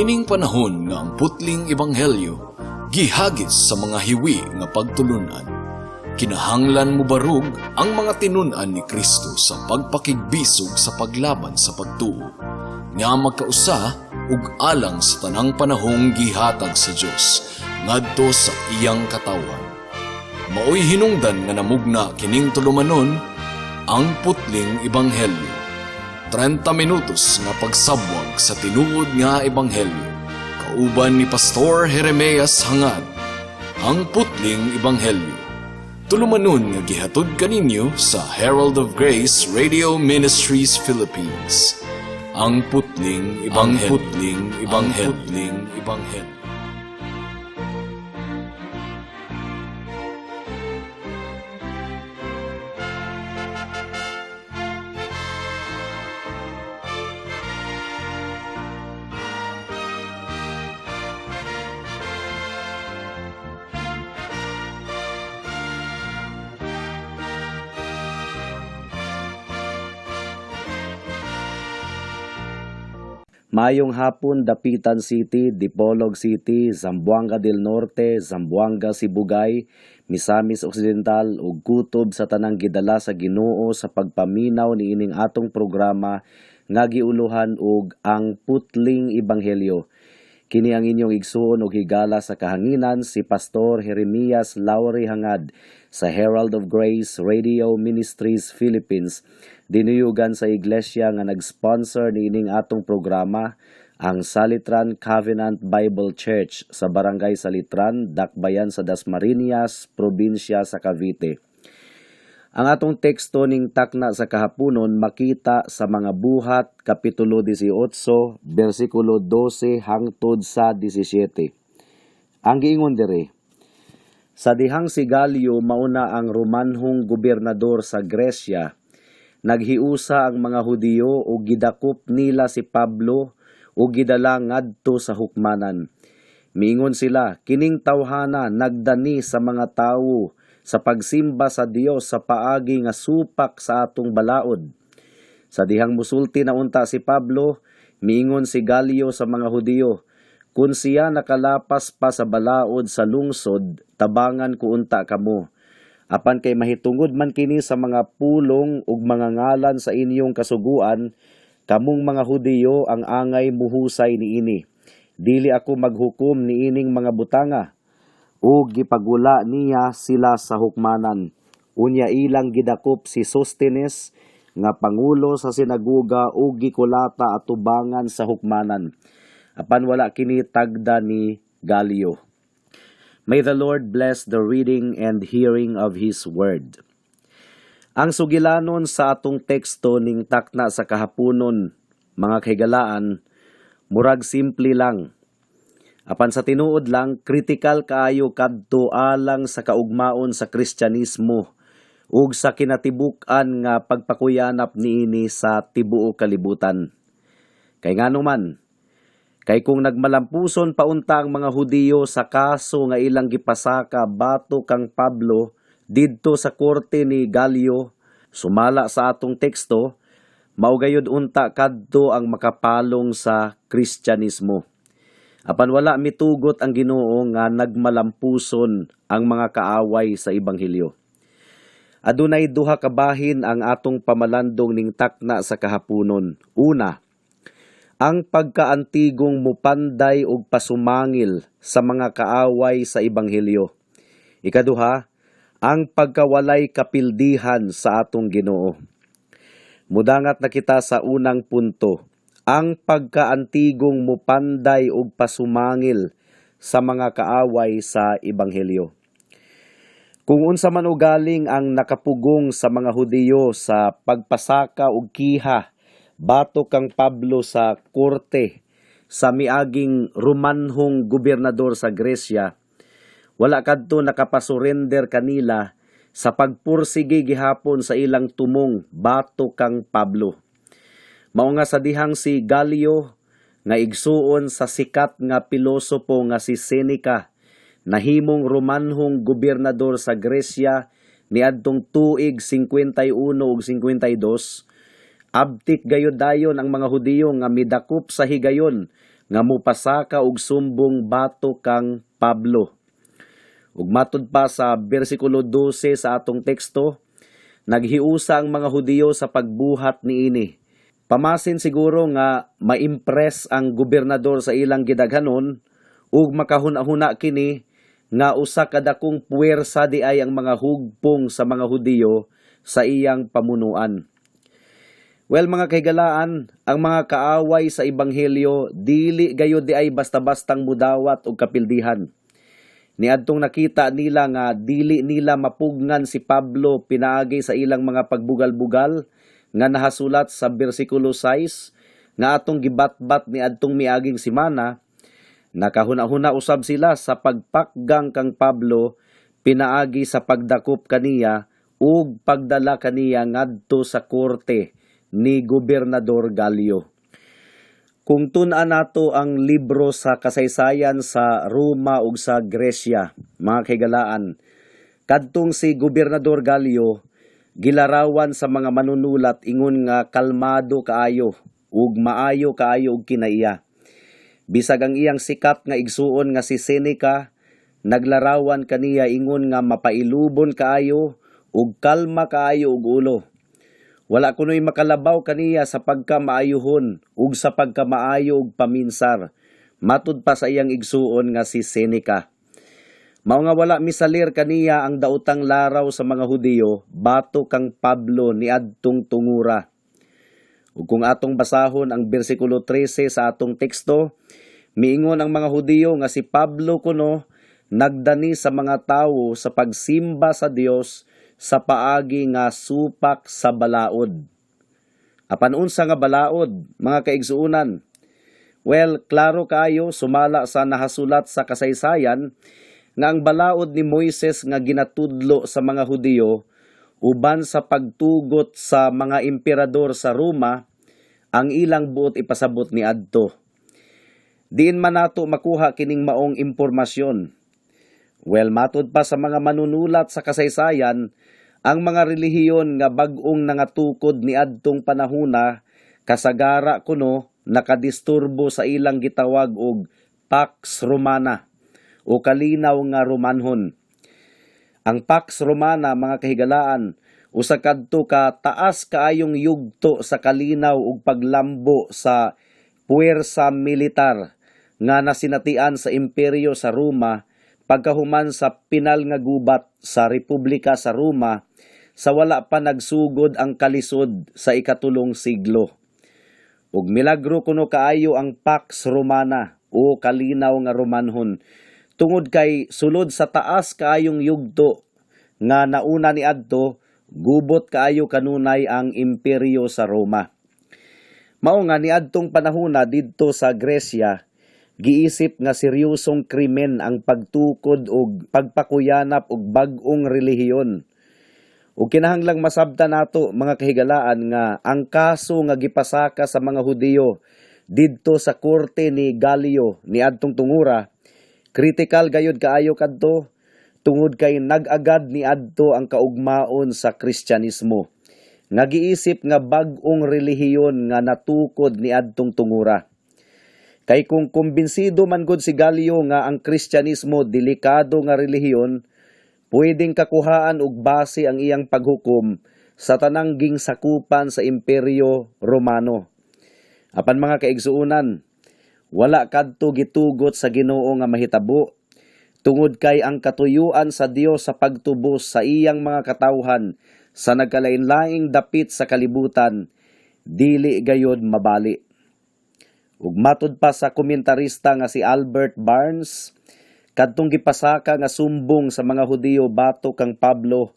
Niining panahon nga ang putling ebanghelyo gihagis sa mga hiwi nga pagtulunan, kinahanglan mobarog ang mga tinun-an ni Kristo sa pagpakigbisog sa paglaban sa pagtuo nga magkausa ug alang sa tanang panahong gihatag sa Dios ngadto sa iyang katawhan. Maoy hinungdan nga namugna kining tulumanon, Ang Putling Ebanghelyo. 30 minutos nga pagsabwag sa tinuod nga ebanghelyo. Kauban ni Pastor Jeremias Hangad. Ang Putling Ebanghelyo. Tulumanon nga gihatod kaninyo sa Herald of Grace Radio Ministries Philippines. Ang Putling Ebanghelyo. Ang Putling Ebanghelyo. Ang Putling Ebanghelyo. Maayong hapon, Dapitan City, Dipolog City, Zamboanga del Norte, Zamboanga Sibugay, Misamis Occidental ug kutob sa tanang gidala sa Ginoo sa pagpaminaw niining atong programa nga giuluhan og Ang Putling Ebanghelyo. Kini ang inyong igsuon og higala sa kahanginan, si Pastor Jeremias Lauri Hangad sa Herald of Grace Radio Ministries Philippines. Dinuyugan sa iglesia nga nag-sponsor niining atong programa, ang Salitran Covenant Bible Church sa Barangay Salitran, Dakbayan sa Dasmariñas, probinsya sa Cavite. Ang atong teksto ning takna sa kahaponon makita sa Mga Buhat kapitulo 18 bersikulo 12 hangtod sa 17. Ang giingon diri: Sa dihang si Galio mauna ang Romanhong gobernador sa Gresya, naghiusa ang mga Hudiyo ug gidakop nila si Pablo ug gidala ngadto sa hukmanan. Miingon sila, "Kining tawhana nagdani sa mga tawo sa pagsimba sa Dios sa paagi nga supak sa atong balaod." Sa dihang musulti na unta si Pablo, miingon si Galio sa mga Hudiyo, "Kung siya nakalapas pa sa balaod sa lungsod, tabangan ko unta kamo. Apan kay mahitungod man kini sa mga pulong ug mga ngalan sa inyong kasuguan, kamong mga Hudiyo ang angay muhusay niini. Dili ako maghukom niining mga butanga." Ug gipagula niya sila sa hukmanan. Unya ilang gidakop si Sostenes nga pangulo sa sinaguga ug gikulata atubangan sa hukmanan. Apan wala kini tagda ni Galio. May the Lord bless the reading and hearing of His Word. Ang sugilanon sa atong teksto ning takna sa kahaponon, mga kahigalaan, murag simple lang. Apan sa tinuod lang, kritikal kaayo kadto alang sa kaugmaon sa Kristyanismo ug sa kinatibuk-an nga pagpakuyanap niini sa tibuok kalibutan. Kay ngano man, kay kung nagmalampuson paunta ang mga Hudiyo sa kaso nga ilang gipasaka batok kang Pablo didto sa korte ni Galio, sumala sa atong teksto, mao gayud unta kadto ang makapalong sa Kristyanismo. Apan wala mitugot ang Ginoo nga nagmalampuson ang mga kaaway sa ebanghelyo. Adunay duha ka bahin ang atong pamalandong ning takna sa kahaponon. Una, ang pagkaantigong mupanday og pasumangil sa mga kaaway sa ebanghelyo. Ikaduha, ang pagkawalay kapildihan sa atong Ginoo. Mudangat na kita sa unang punto, ang pagkaantigong mupanday og pasumangil sa mga kaaway sa ebanghelyo. Kung unsa man ugaling ang nakapugong sa mga Hudiyo sa pagpasaka og kiha batok kang Pablo sa korte sa miaging Romanhong gobernador sa Gresya, wala kadto nakapasurrender kanila sa pagpursige gihapon sa ilang tumong batok kang Pablo. Mao nga sa dihang si Galio nga igsuon sa sikat nga pilosopo nga si Seneca nahimong Romanhong gobernador sa Gresya niadtong tuig 51 ug 52, abtik gayud dayon ang mga Hudiyo nga midakop sa higayon nga mupasaka og sumbong batok kang Pablo. Ug matud pa sa bersikulo 12 sa atong teksto, naghiusa ang mga Hudiyo sa pagbuhat niini. Pamasin siguro nga ma-impress ang gobernador sa ilang gidaghanon ug makahuna-huna kini nga usa ka dakong puwersa di ay ang mga hugpong sa mga Hudiyo sa iyang pamunuan. Well, mga kahigalaan, ang mga kaaway sa ebanghelyo dili gayud di ay basta-bastang mudawat og kapildihan. Niadtong nakita nila nga dili nila mapugnan si Pablo pinaagi sa ilang mga pagbugal-bugal nga nahasulat sa bersikulo 6 nga atong gibatbat ni adtong miaging semana, nakahuna-huna usab sila sa pagpakgang kang Pablo pinaagi sa pagdakop kaniya ug pagdala kaniya ngadto sa korte ni Gobernador Galio. Kung tun-an nato ang libro sa kasaysayan sa Roma ug sa Gresya, mga kahigalaan, kadtong si Gobernador Galio gilarawan sa mga manunulat ingon nga kalmado kaayo ug maayo kaayo og kinaiya. Bisag ang iyang sikat nga igsuon nga si Seneca naglarawan kaniya ingon nga mapailubon kaayo ug kalma kaayo og ulo. Wala kuno'y makalabaw kaniya sa pagkamaayuhon ug sa pagkamaayo og paminsar. Matud pa sa iyang igsuon nga si Seneca. Mao nga wala misalir kaniya ang daotang laraw sa mga Hudiyo batok kang Pablo niadtong tungura. Ug kung atong basahon ang bersikulo 13 sa atong teksto, miingon ang mga Hudiyo nga si Pablo kuno nagdani sa mga tawo sa pagsimba sa Dios sa paagi nga supak sa balaod. Apan unsa nga balaod, mga kaigsuonan? Well, klaro kaayo sumala sa nahasulat sa kasaysayan nga ang balaod ni Moises nga ginatudlo sa mga Hudiyo uban sa pagtugot sa mga emperador sa Roma ang ilang buot ipasabot ni adto. Diin man nato makuha kining maong impormasyon? Well, matud pa sa mga manunulat sa kasaysayan, ang mga relihiyon nga bag-ong nangatukod ni adtong panahuna kasagara kuno nakadisturbo sa ilang gitawag og Pax Romana o kalinaw nga Romanhon. Ang Pax Romana, mga kahigalaan, usa kadto ka taas kaayong yugto sa kalinaw ug paglambo sa puwersa militar nga nasinatian sa imperyo sa Roma pagkahuman sa pinal nga gubat sa Republika sa Roma sa wala pa nagsugod ang kalisod sa 3 siglo. Ug milagro kuno kaayo ang Pax Romana o kalinaw nga Romanhon tungod kay sulod sa taas kaayong yugto nga nauna ni adto, gubot kaayo kanunay ang imperyo sa Roma. Mao nga niadtong panahona didto sa Gresya, giisip nga seryosong krimen ang pagtukod og pagpakuyanap og bag-ong relihiyon. Ug kinahanglang masabtan nato, mga kahigalaan, nga ang kaso nga gipasaka sa mga Hudiyo didto sa korte ni Galio niadtong tungura, critical gayud kaayo kadto tungod kay nag-agad niadto ang kaugmaon sa Kristyanismo nga giisip nga bag-ong relihiyon nga natukod niadtong tungura. Kay kung kumbinsido man gud si Galio nga ang Kristyanismo delikado nga relihiyon, pwedeng kakuhaan og base ang iyang paghukom sa tanang ginsakupan sa Imperyo Romano. Apan, mga kaigsuonan, wala kadto gitugot sa Ginoo nga mahitabo tungod kay ang katuyuan sa Dios sa pagtubos sa iyang mga katawhan sa nagkalain-laing dapit sa kalibutan dili gayod mabali. Ug matud pa sa komentarista nga si Albert Barnes, kadtong gipasaka nga sumbong sa mga Hudiyo batok kang Pablo,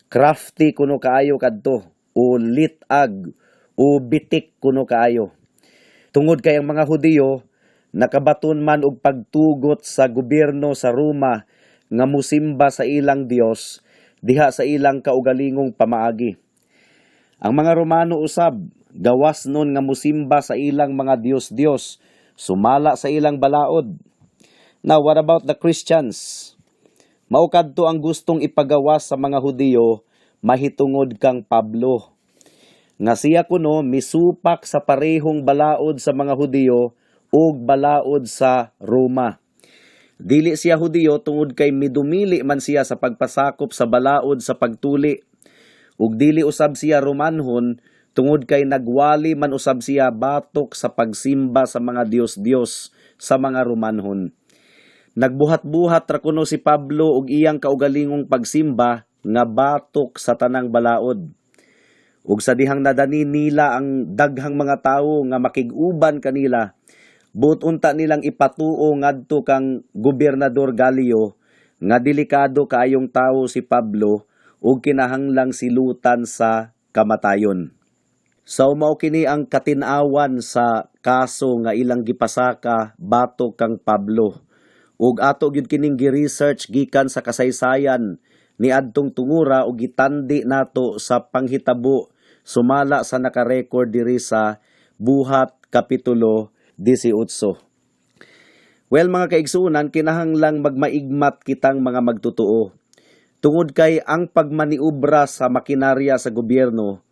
crafty kuno kaayo kadto o litag o bitik kuno kaayo. Tungod kay ang mga Hudiyo nakabaton man og pagtugot sa gobyerno sa Roma nga musimba sa ilang Dios diha sa ilang kaugalingong pamaagi. Ang mga Romano usab gawas nun nga musimba sa ilang mga Dios-Dios sumala sa ilang balaod. Now, what about the Christians? Mao kadto ang gustong ipagawas sa mga Hudiyo mahitungod kang Pablo, nga siya kuno misupak sa parehong balaod sa mga Hudiyo ug balaod sa Roma. Dili siya Hudiyo tungod kay midumili man siya sa pagpasakop sa balaod sa pagtuli. Ug dili usab siya Romanhon tungod kay nagwali man usab siya batok sa pagsimba sa mga dios-dios sa mga Romanhon. Nagbuhat-buhat ra kuno si Pablo og iyang kaugalingong pagsimba nga batok sa tanang balaod. Ug sa dihang nadani nila ang daghang mga tawo nga makig-uban kanila, buot unta nilang ipatuo ngadto kang Gobernador Galio nga delikado kaayong tawo si Pablo ug kinahanglang silutan sa kamatayon. So mao kini ang katin-awan sa kaso nga ilang gipasaka batok kang Pablo. Ug ato gyud kining gi-research gikan sa kasaysayan niadtong tungura ug gitandi nato sa panghitabo sumala sa naka-record diri sa Buhat Kapitulo 18. Well, mga kaigsunan, kinahanglang magmaigmat kitang mga magtotoo. Tungod kay ang pagmaniubra sa makinarya sa gobyerno,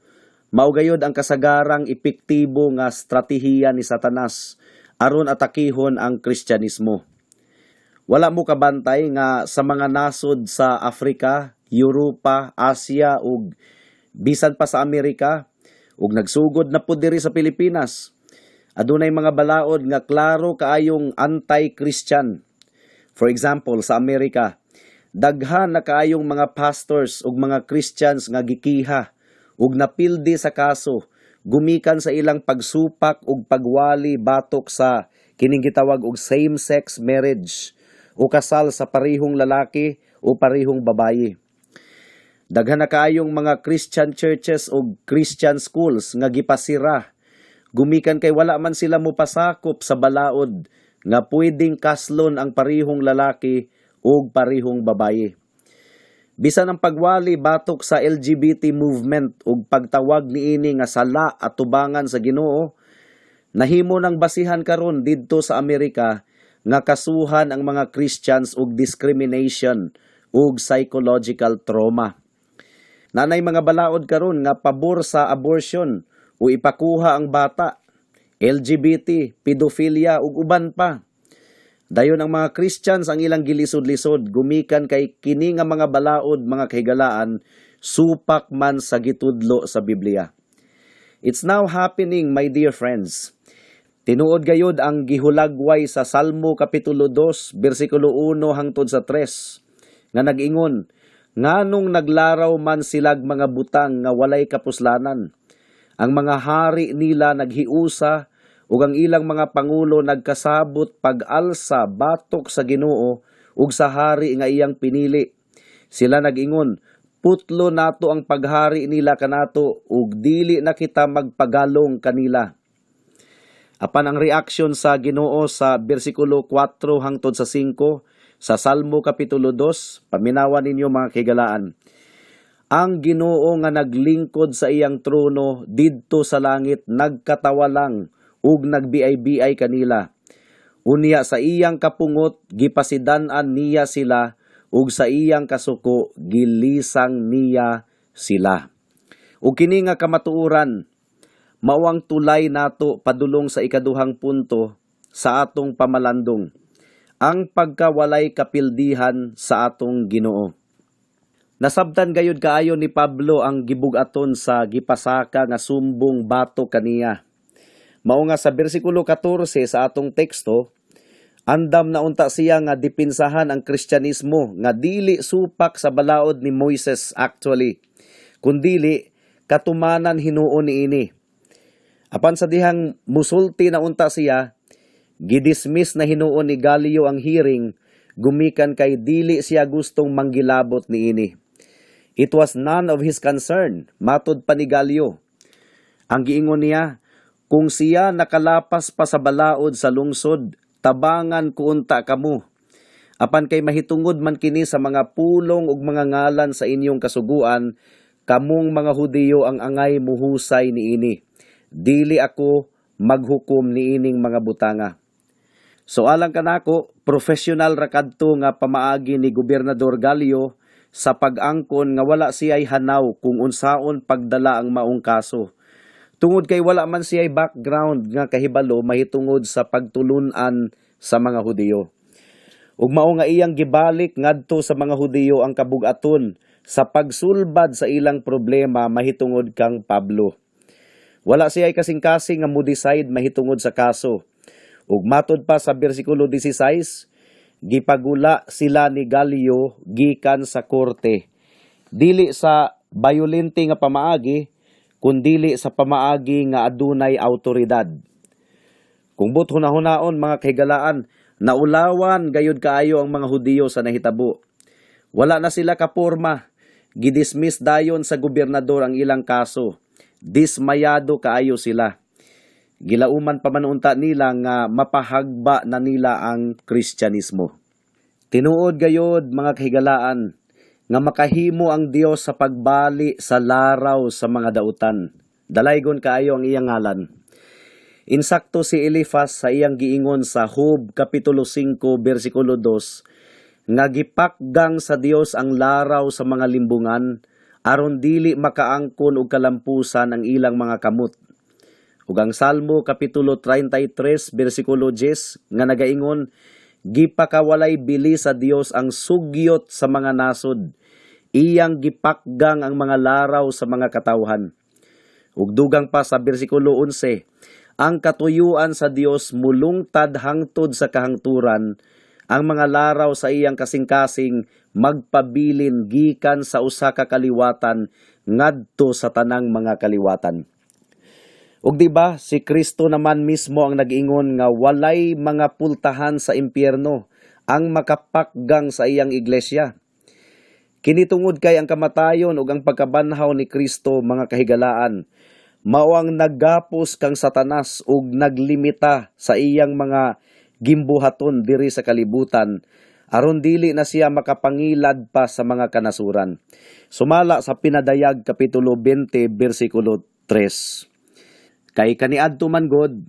mao gayod ang kasagarang epektibo nga stratehiya ni Satanas aron atakihon ang Kristyanismo. Wala mo kabantay nga sa mga nasod sa Afrika, Europa, Asia ug bisan pa sa Amerika ug nagsugod na pud diri sa Pilipinas. Adunay mga balaod nga klaro kaayong anti-Christian. For example, sa Amerika, daghan na kaayong mga pastors ug mga Christians nga gikiha ug napildi sa kaso gumikan sa ilang pagsupak ug pagwali batok sa kining gitawag og same-sex marriage o kasal sa parihong lalaki o parihong babayi. Daghan na kaayong mga Christian churches ug Christian schools nga gipasira gumikan kay wala man sila mopasakop sa balaod nga pwedeng kaslon ang parihong lalaki ug parihong babayi. Bisan ang pagwali batok sa LGBT movement ug pagtawag niini nga sala at tubangan sa Ginoo, nahimo ng basihan karon didto sa Amerika nga kasuhan ang mga Christians og discrimination ug psychological trauma. Nanay mga balaod karon nga pabor sa abortion o ipakuha ang bata, LGBT, pedophilia ug uban pa. Dayon ang mga Christians ang ilang gilisod-lisod gumikan kay kini nga mga balaod, mga kahigalaan, supak man sa gitudlo sa Biblia. It's now happening, my dear friends. Tinuod gayod ang gihulagway sa Salmo Kapitulo 2, bersikulo 1 hangtod sa 3, nga nag-ingon, "Nganong naglaraw man silag mga butang nga walay kapuslanan? Ang mga hari nila naghiusa ug ang ilang mga pangulo nagkasabot pag-alsa batok sa Ginoo ug sa hari nga iyang pinili. Sila nag-ingon, 'Putlo nato ang paghari nila kanato ug dili na kita magpagalong kanila.'" Apan ang reaksyon sa Ginoo sa bersikulo 4 hangtod sa 5 sa Salmo Kapitulo 2, paminawan ninyo, mga kahigalaan. "Ang Ginoo nga naglingkod sa iyang trono didto sa langit nagkatawa lang ug nagbiay-biay kanila. Unya sa iyang kapungot gipasidan-an niya sila ug sa iyang kasuko gilisang niya sila." Ug kini nga kamatuoran mao ang tulay nato padulong sa ikaduhang punto sa atong pamalandong, ang pagkawalay kapildihan sa atong Ginoo. Nasabtan gayud kaayo ni Pablo ang gibug-aton sa gipasaka nga sumbong batok kaniya. Mao nga sa bersikulo 14 sa atong teksto, andam na unta siya nga dipinsahan ang Kristyanismo nga dili supak sa balaod ni Moises actually, kundili katumanan hinuon niini. Apan sa dihang musulti na unta siya, gidismiss na hinuon ni Galio ang hearing gumikan kay dili siya gustong manggilabot niini. It was none of his concern, matod pa ni Galio. Ang giingon niya, "Kung siya nakalapas pa sa balaod sa lungsod, tabangan ko unta kamo. Apan kay mahitungod man kini sa mga pulong ug mga ngalan sa inyong kasuguan, kamong mga Hudiyo ang angay muhusay niini. Dili ako maghukom niining mga butanga." So alang kanako, professional ra kadto nga pamaagi ni Gobernador Galio sa pag-angkon nga wala siya'y hanaw kung unsaon pagdala ang maong kaso. Tungod kay wala man siya background nga kahibalo mahitungod sa pagtulunan sa mga Hudiyo. Ug mao nga iyang gibalik ngadto sa mga Hudiyo ang kabugaton sa pagsulbad sa ilang problema mahitungod kang Pablo. Wala siya kasing-kasing nga mo-decide mahitungod sa kaso. Ug matod pa sa bersikulo 16, gipagula sila ni Galio gikan sa korte. Dili sa bayolente nga pamaagi, kundili sa pamaagi nga adunay autoridad. Kung but hunahunaon, mga kahigalaan, naulawan gayud kaayo ang mga Hudiyo sa nahitabo. Wala na sila kaporma. Gidismiss dayon sa gobernador ang ilang kaso. Dismayado kaayo sila. Gilauman pa man unta nila nga mapahagba na nila ang Kristyanismo. Tinuod gayod, mga kahigalaan, nga makahimo ang Dios sa pagbali sa laraw sa mga dautan. Dalaygon kaayo ang iyang ngalan. Insakto si Elifas sa iyang giingon sa Job kapitulo 5 bersikulo 2 nga gipakgang sa Dios ang laraw sa mga limbungan aron dili makaangkon og kalampusan ang ilang mga kamot. Ug ang Salmo kapitulo 33 bersikulo 10 nga nagaingon, "Gipakawalay bili sa Dios ang sugyot sa mga nasod, iyang gipakgang ang mga laraw sa mga katawhan." Ug dugang pa sa bersikulo 11, ang katuyuan sa Dios mulungtad hangtod sa kahangturan, ang mga laraw sa iyang kasing-kasing magpabilin gikan sa usa ka kaliwatan ngadto sa tanang mga kaliwatan. Ug di ba si Kristo naman mismo ang nag-ingon nga walay mga pultahan sa impyerno ang makapakgang sa iyang iglesia? Kini tungod kay ang kamatayon ug ang pagkabanhaw ni Kristo, mga kahigalaan, mao ang naggapos kang Satanas ug naglimita sa iyang mga gimbuhaton diri sa kalibutan aron dili na siya makapangilad pa sa mga kanasuran. Sumala sa Pinadayag kapitulo 20 bersikulo 3. Kay kaniadto man god,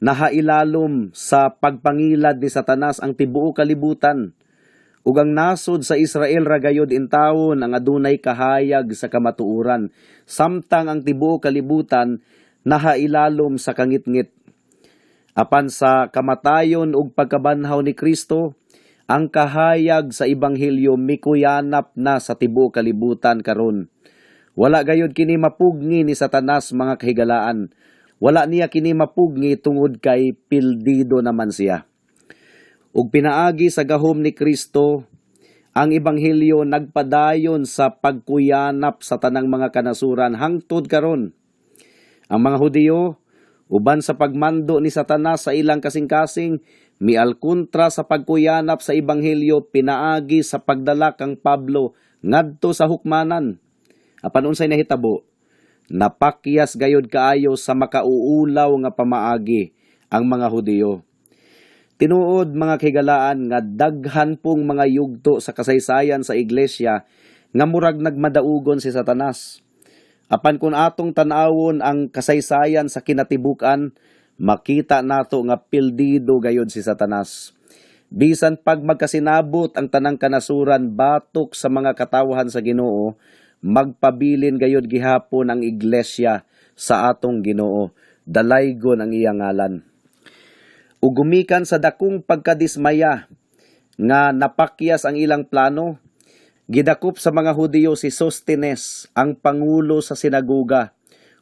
nahailalom sa pagpangilad ni Satanas ang tibuok kalibutan. Ug ang nasod sa Israel ra gayod intawon ang adunay kahayag sa kamatuoran, samtang ang tibuok kalibutan nahailalom sa kangitngit. Apan sa kamatayon ug pagkabanhaw ni Kristo, ang kahayag sa ebanghelyo mikuyanap na sa tibuok kalibutan karon. Wala gayod kini mapugni ni Satanas, mga kahigalaan. Wala niya kini mapugni tungod kay pildido naman siya. Ug pinaagi sa gahom ni Kristo, ang ebanghelyo nagpadayon sa pagkuyanap sa tanang mga kanasuran hangtod karon. Ang mga Hudiyo, uban sa pagmando ni Satanas sa ilang kasing-kasing, mialkontra sa pagkuyanap sa ebanghelyo pinaagi sa pagdala kang Pablo ngadto sa hukmanan. Apan unsay nahitabo? Napakyas gayod kaayo sa makauulaw nga pamaagi ang mga Hudiyo. Tinuod, mga kahigalaan, nga daghan pong mga yugto sa kasaysayan sa iglesia nga murag nagmadaugon si Satanas. Apan kung atong tan-awon ang kasaysayan sa kinatibukan, makita nato nga pildido gayod si Satanas. Bisan pag magkasinabot ang tanang kanasuran batok sa mga katawhan sa Ginoo, magpabilin gayod gihapon ang iglesia sa atong Ginoo. Dalaygon ang iyang ngalan. Ug gumikan sa dakong pagkadismaya nga napakyas ang ilang plano, gidakop sa mga Hudiyo si Sostenes, ang pangulo sa sinagoga,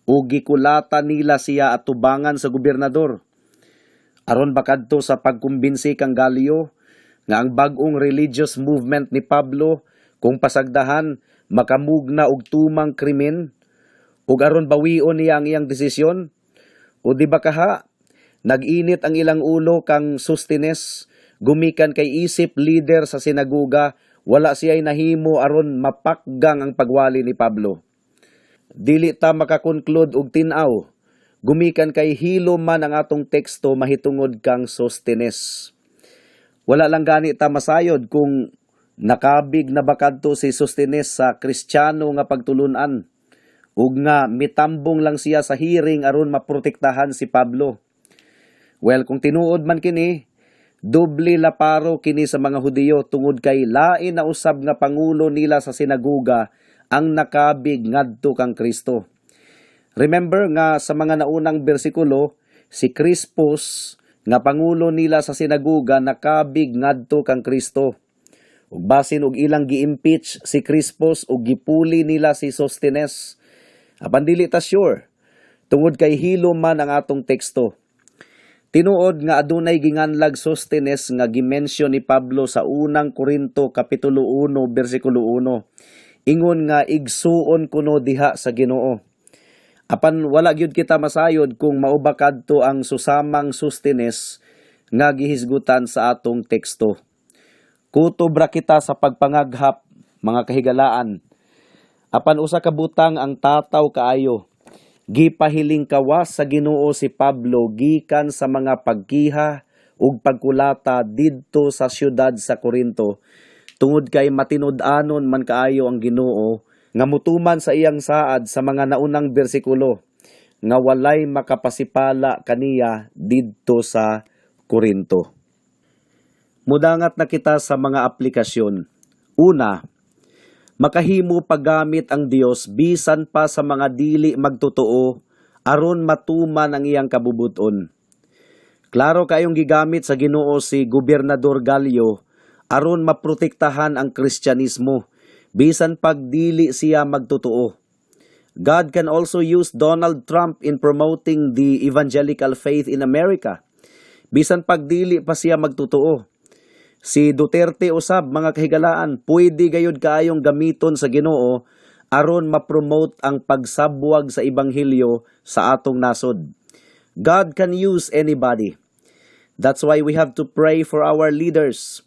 ug gikulata nila siya at tubangan sa gobernador. Aron bakadto sa pagkumbinsi kang Galio nga ang bag-ong religious movement ni Pablo kung pasagdahan makamugna og tumang krimen ug aron bawion niya ang iyang desisyon. O di ba kaha nag-init ang ilang ulo kang Sostenes gumikan kay isip leader sa sinagoga, wala siya'y nahimo aron mapakgang ang pagwali ni Pablo? Dili ta makakonclude og tin-aw gumikan kay hilo man ang atong teksto mahitungod kang Sostenes. Wala lang gani ta masayod kung nakabig na ba kadto si Sostenes sa Kristiyano nga pagtulunan ug nga mitambong lang siya sa hearing aron maprotektahan si Pablo. Well, kung tinuod man kini, doble laparo kini sa mga Hudiyo tungod kay lain na usab nga pangulo nila sa sinagoga ang nakabig ngadto kang Kristo. Remember nga sa mga naunang bersikulo, si Crispus nga pangulo nila sa sinaguga nakabig ngadto kang Kristo. Ug basin og ilang gi-impeach si Crispus ug gipuli nila si Sostenes. Apan dili ta sure tungod kay hilo man ang atong teksto. Tinuod nga adunay ginganlag Sostenes nga gi-mention ni Pablo sa Unang Korinto kapitulo 1 bersikulo 1. Ingon nga igsuon kuno diha sa Ginoo. Apan wala gyud kita masayod kung mao ba kadto ang susamang Sostenes nga gihisgutan sa atong teksto. Kutob ra kita sa pagpangaghap, mga kahigalaan. Apan usa ka butang ang tataw kaayo. Gipahiling kawas sa Ginoo si Pablo gikan sa mga pagkiha ug pagkulata didto sa siyudad sa Korinto, tungod kay matinud-anon man kaayo ang Ginoo nga mutuman sa iyang saad sa mga naunang bersikulo nga walay makapasipala kaniya didto sa Korinto. Mudangat na kita sa mga aplikasyon. Una, makahimo paggamit ang Dios bisan pa sa mga dili magtotoo aron matuman ang iyang kabubuton. Klaro kayong gigamit sa Ginoo si Gobernador Galio aron maprotektahan ang Kristyanismo bisan pag dili siya magtotoo. God can also use Donald Trump in promoting the evangelical faith in America, bisan pag dili pa siya magtotoo. Si Duterte usab, mga kahigalaan, pwede gayud kaayong gamiton sa Ginoo aron ma-promote ang pagsabwag sa ebanghelyo sa atong nasod. God can use anybody. That's why we have to pray for our leaders.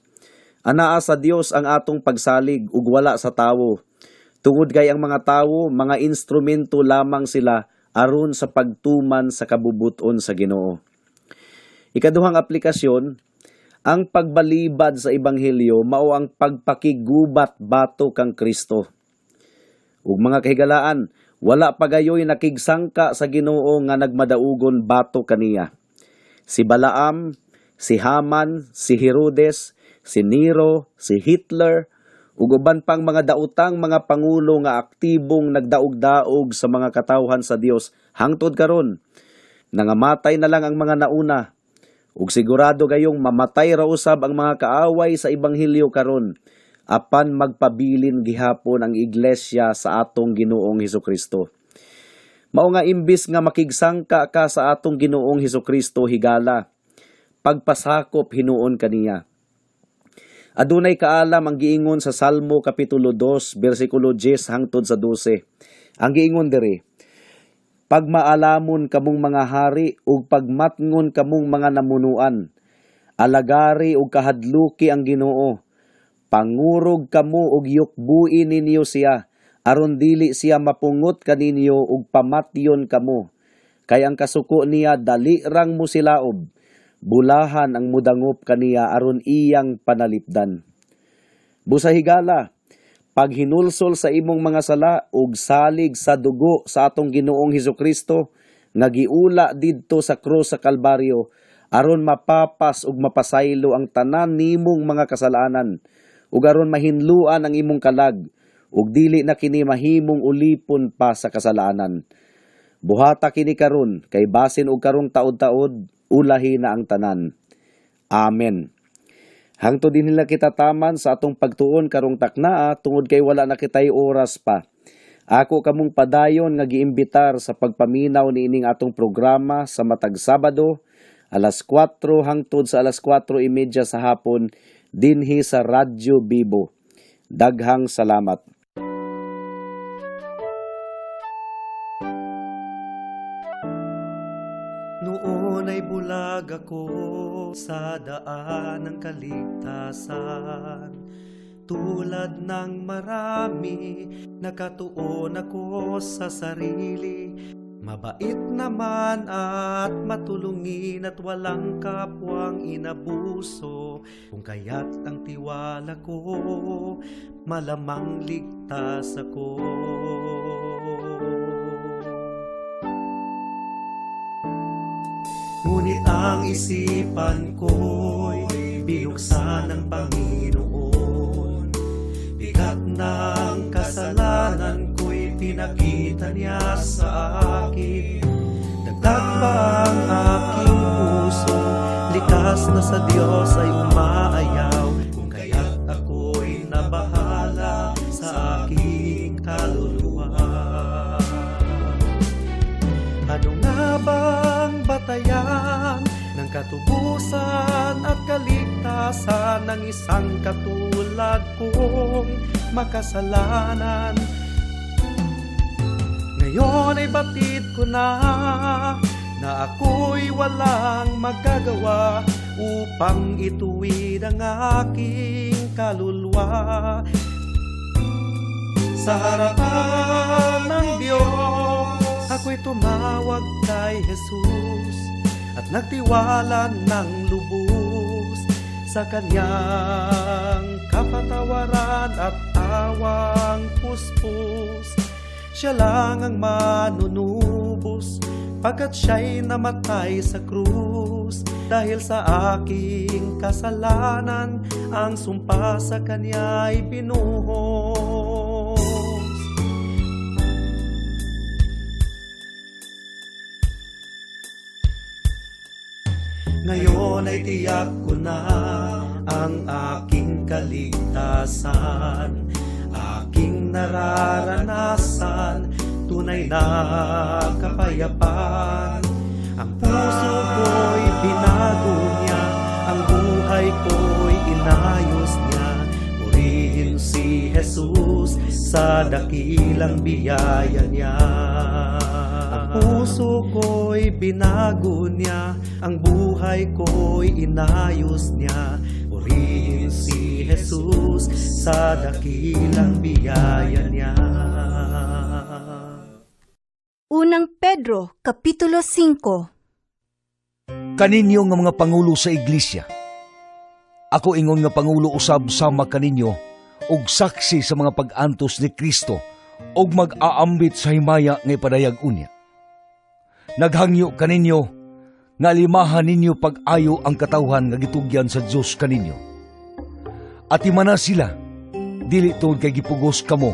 Anaa sa Dios ang atong pagsalig ug wala sa tawo. Tungod kay ang mga tawo, mga instrumento lamang sila aron sa pagtuman sa kabubuton sa Ginoo. Ikaduhang aplikasyon, ang pagbalibad sa ebanghelyo mao ang pagpakigubat batok kang Kristo. Ug mga kahigalaan, wala pa gayoy nakigsangka sa Ginoo nga nagmadaugon batok kaniya. Si Balaam, si Haman, si Herodes, si Nero, si Hitler, ug uban pang mga daotang mga pangulo nga aktibong nagdaog-daog sa mga katawhan sa Dios hangtod karon. Nangamatay na lang ang mga nauna. Ug sigurado gayong mamatay ra usab ang mga kaaway sa ebanghelyo karon, apan magpabilin gihapon ang iglesia sa atong Ginoong Hesukristo. Mao nga imbis nga makigsangka ka sa atong Ginoong Hesukristo, higala, pagpasakop hinuon kaniya. Adunay kaalam ang giingon sa Salmo kapitulo 2 bersikulo 10 hangtod sa 12. Ang giingon diri: "Pagmaalamon kamong mga hari ug pagmatngon kamong mga namunuan. Alagari ug kahadluki ang Ginoo. Pangurog kamo ug yukbui ninyo siya aron dili siya mapungot kaninyo ug pamatyon kamo. Kay ang kasuko niya dali rang mosilaob. Bulahan ang mudangop kaniya aron iyang panalipdan." Busa higala, paghinulsol sa imong mga sala ug salig sa dugo sa atong Ginoong Hesukristo nga giula didto sa krus sa Kalbaryo aron mapapas ug mapasaylo ang tanan nimong mga kasalanan ug aron mahinluan ang imong kalag ug dili na kini mahimong ulipon pa sa kasalanan. Buhata kini karon kay basin og karong taod-taod ulahi na ang tanan. Amen. Hangtod dinhi lang kita taman sa atong pagtuon karong taknaa tungod kay wala na kitay oras pa. Ako kamong padayon nga giimbitar sa pagpaminaw niining atong programa sa matag Sabado alas 4 hangtod sa alas 4:30 sa hapon dinhi sa Radyo Bibo. Daghang salamat. Noon ay bulag ako sa daan ng kaligtasan. Tulad ng marami, nakatuon ako sa sarili. Mabait naman at matulungin at walang kapwang inabuso. Kung kaya't ang tiwala ko, malamang ligtas ako. Ngunit ang isipan ko'y binuksan ng Panginoon. Bigat ng kasalanan ko'y Ipinakita niya sa akin. Dagdag pa ang aking puso, likas na sa Diyos ay umaayaw, kung kaya't ako'y nabahala sa aking kaluluwa. Ano nga bang batayan ng katubusan at kaligtasan ng isang katulad kong makasalanan? Ngayon ay batid ko na na ako'y walang magagawa upang ituwid ang aking kaluluwa sa harapan ng Diyos. Ako'y tumawag kay Jesus at nagtiwala ng lubos sa kanyang kapatawaran at awang puspos. Siya lang ang manunubos pagkat siya'y namatay sa krus dahil sa aking kasalanan, ang sumpa sa kanya ay binuhos. Ngayon ay tiyak ko na ang aking kaligtasan, aking nararanasan, tunay na kapayapaan. Ang puso ko'y binago niya, ang buhay ko'y inayos niya. Purihin si Jesus sa dakilang biyaya niya. Ang puso ko'y binago niya, ang buhay ko'y inayos niya. Purihin si Jesus sa dakilang biyaya niya. Unang Pedro, Kapitulo 5. Kaninyo nga mga pangulo sa iglesia. Ako ingon nga pangulo usab sama kaninyo ug saksi sa mga pag-antos ni Kristo ug mag-aambit sa himaya nga ipadayag unya. Naghangyo kaninyo nga limahan ninyo pag-ayo ang katawhan nga gitugyan sa Dios kaninyo. Atimana sila, dili tuod kay gipugos kamo,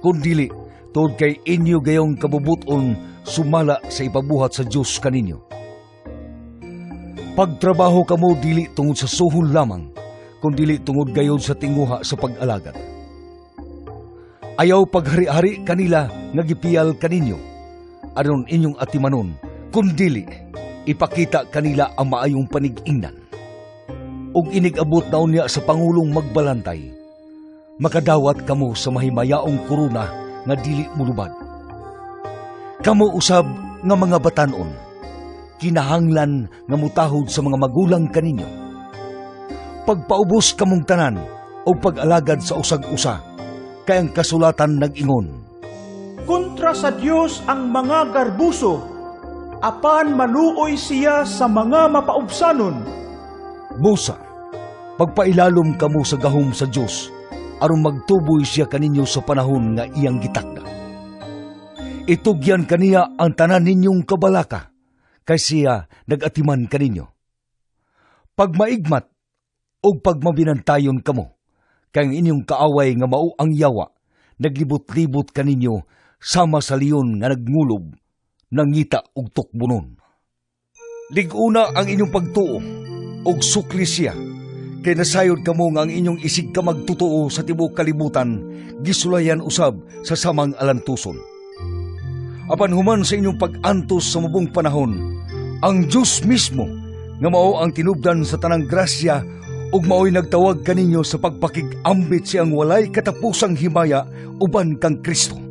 kun dili tuod kay inyo gayong kabubuton sumala sa ipabuhat sa Dios kaninyo. Pagtrabaho kamo dili tungod sa suhol lamang, kun dili tungod gayod sa tinguha sa pag-alagad. Ayaw paghari-hari kanila nga gipiyal kaninyo, aron inyong atimanon, kun dili ipakita kanila ang maayong panig-ingnan. Ug inig-abot na unya sa pangulong magbalantay, makadawat kamo sa mahimayaong korona nga dili mulubad. Kamo usab nga mga batanon, kinahanglan nga mutahod sa mga magulang kaninyo. Pagpaubos kamong tanan o pag-alagad sa usag-usa, kay ang kasulatan nag-ingon, Kontra sa Dios ang mga garbuso, apan maluoy siya sa mga mapaubsanon. Busa, pagpailalom kamo sa gahom sa Dios, aron magtuboy siya kaninyo sa panahon nga iyang gitakda. Itugyan kaniya ang tanan ninyong kabalaka, kay siya nag-atiman kaninyo. Pagmaigmat ug pagmabinantayon kamo, kay ang inyong kaaway nga mao ang yawa, naglibot-libot kaninyo sama sa leon nga nagngulub, nangita og tukbonon. Lig-una ang inyong pagtuo ug sukli siya, kay nasayod kamo nga ang inyong isig ka magtotoo sa tibuok kalibutan gisulayan usab sa samang alantuson. Apan human sa inyong pag-antos sa mubong panahon, ang Dios mismo nga mao ang tinubdan sa tanang grasya ug maoy nagtawag kaninyo sa pagpakig-ambit siyang walay katapusang himaya uban kang Kristo,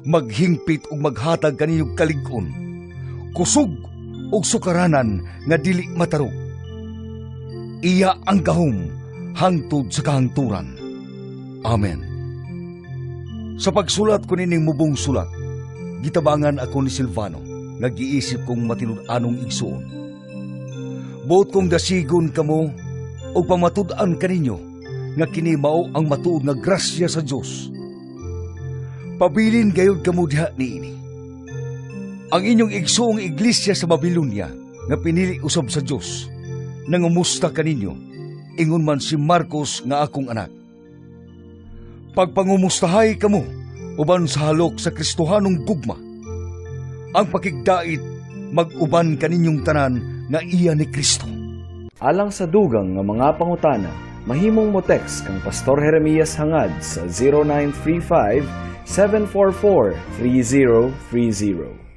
maghingpit ug maghatag kaninyo kalig-on, kusog ug sukaranan nga dili matarog. Iya ang gahom hangtod sa kahangturan. Amen. Sa pagsulat ko nining mubong sulat, gitabangan ako ni Silvano nga giisip kong matinud-anong igsuon. Buot kong dasigon kamo ug pamatud-an kaninyo nga kini mao ang matuod nga grasya sa Dios. Pabilin gayud kamo diha niini. Ang inyong igsuong iglesia sa Babilonia nga pinili usab sa Dios, nangumusta kaninyo, ingon man si Marcos nga akong anak. Pagpangumustahay kamo Uban sa halok sa Kristohanong gugma. Ang pakigdait mag-uban kaninyong tanan nga iya ni Kristo. Alang sa dugang nga mga pangutana, mahimong mo text kang Pastor Jeremias Hangad sa 0935 744 3030.